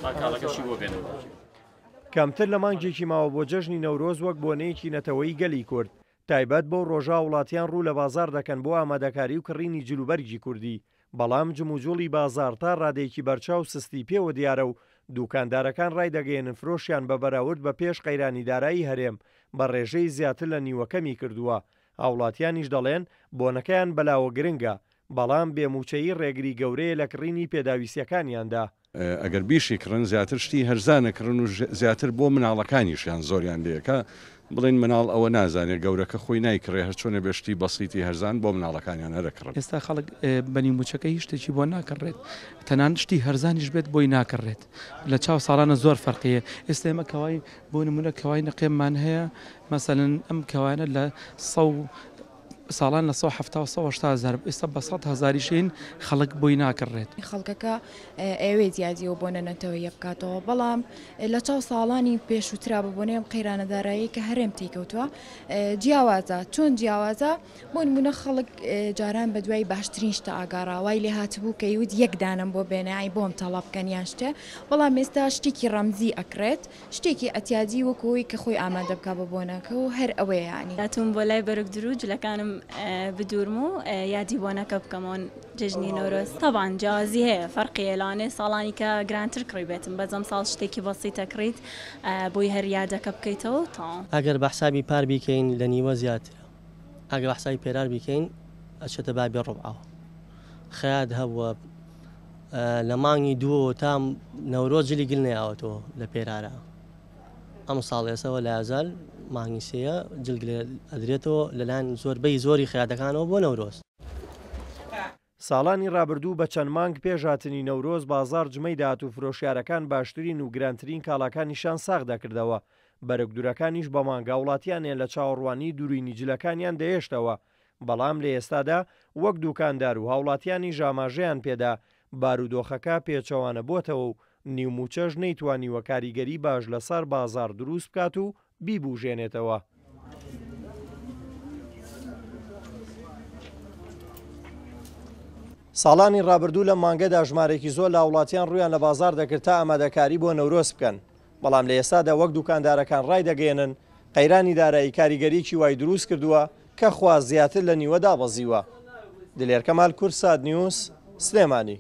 با کاڵەکەشی بۆ بێنم. کەمتر لە مانگێکی ماوە بۆ جەژنی نەورۆز وەک بۆنەیەکی نەتەوەیی گەلی کورد، تایبەت بەو ڕۆژە هاوڵاتیان ڕوو لە بازاڕ دەکەن بۆ ئامادەکاری و کڕینی جلوبەرگی کوردی، بەڵام جموجوڵی بازاڕ تا ڕادەیەکی بەرچاو سستی پێوە دیارە و دوکاندارەکان ڕایدەگەیەنن فرۆشیان بە بەراورد بە پێش قەیرانی دارایی هەرێم بە ڕێژەی زیاتر لە نیوە کەمی کردووە، هاوڵاتیانیش دەڵێن بۆنەکەیان بەلاوە گرنگە، بەڵام بێ مووچەیی ڕێگری گەورەیە لە کڕینی پێداویستیەکانیاندا. ئەگەر بیشیکڕن زیاتر شتی هەرزان ئەکڕن و زیاتر بۆ مناڵەکانیشیان زۆریان لێ ئەکا، بڵێن مناڵ ئەوە نازانێ گەورەکە خۆی نایکڕێ هەرچۆنێ بێ شتی بەسیتی هەرزان بۆ مناڵەکانیان هەر ئەکڕن. ئێستا خەڵک بە نیو مووچەکە هیچ شتێکی بۆ ناکڕێت تەنانەت شتی هەرزانیش بێت بۆی ناکڕێت لە چاو ساڵانە زۆر فەرقی هەیە ئێستا ئێمە کەوای بۆ نموونە کەوای نقێممان هەیە مەسەلەن ئەم کەوانە لە سەو ساڵان لە 170 و 180 هەزار بوو ئێستا بە 100 هەزاریش هەین خەڵک بۆی ناکڕێت. خەڵکەکە ئەیەوێت یادی ئەو بۆنە نەتەوەییە بکاتەوە، بەڵام لە چاو ساڵانی پێشووترا بە بۆنەی ئەم قەیرانە داراییەی کە هەرێم تێیکەوتووە جیاوازە. چۆن جیاوازە؟ بۆ نموونە خەڵک جاران بە دوای باشترین شتە ئاگاڕا، وای لێ هاتبوو کە ئەیوت یەک دانەم بۆ بێنە یانی بۆم تەڵە بکەن یان شتێ، بەڵام ئێستا شتێکی ڕەمزی ئەکڕێت. شتێکی ئەتیادی وەکو ئەوەی کە خۆی ئامادە بکا بۆ بۆنەکە و هەر ئەوەیە یانی. هاتووم بۆ لای بەرگ درو جلەکانم بدورم و یادی بۆنەکە بکەمەوە جەژنی نەورۆز تەبعەن جیاوازی هەیە فەرقی هەیە لەوانەیە ساڵانی کە گرانتر کڕیبێتم بەس ئەمساڵ شتێکی بەسیتە کڕیت بۆی هەر یادەکە بکەیتەوە و تەواو. ئەگەر بە حسابی پار بیکەین لە نیوە زیاترە ئەگەر بە حسابی پێرار بیکەین ئەچێتە بابی ڕوبعەوە خەیات هەبووە لە مانگی دووەوە تا نەورۆز جلی گل نەیاوەتەوە لە پێرارا ئەم ساڵ ئێسەوە لە ئازار مانگی سێیە جل گلێ ئەدرێتەوە لەلایەن زۆربەی زۆری خەیاتەکانەوە بۆ نەورۆز. ساڵانی ڕابردوو بە چەند مانگ پێش هاتنی نەورۆز بازاڕ جمەی دەهات و فرۆشیارەکان باشترین و گرانترین کاڵاکانیشان ساغ دەکردەوە، بەرگدورەکانیش بە مانگ هاوڵاتیانیان لە چاوەڕوانی دروینی جلەکانیان دەهێشتەوە، بەڵام لە ئێستادا وەک دوکاندار و هاوڵاتیانیش ئاماژەیان پێدا، بارودۆخەکە پێچەوانە بۆتەوە و نیو موچەش نەیتوانیوە کاریگەری باش لەسەر بازاڕ دروست بکات و بیبوژێنێتەوە. ساڵانی ڕابردوو لەم مانگەدا ژمارەیەکی زۆر لە هاوڵاتیان ڕوویان لە بازاڕ دەکرد تا ئامادەکاری بۆ نەورۆز بکەن، بەڵام لە ئێستادا وەک دوکاندارەکان ڕایدەگەیەنن، قەیرانی دارایی کاریگەریی وای دروست کردووە کە خواست زیاتر لە نیوە دابەزیوە. دلێر کەمال، کوردسات نیوز، سلێمانی.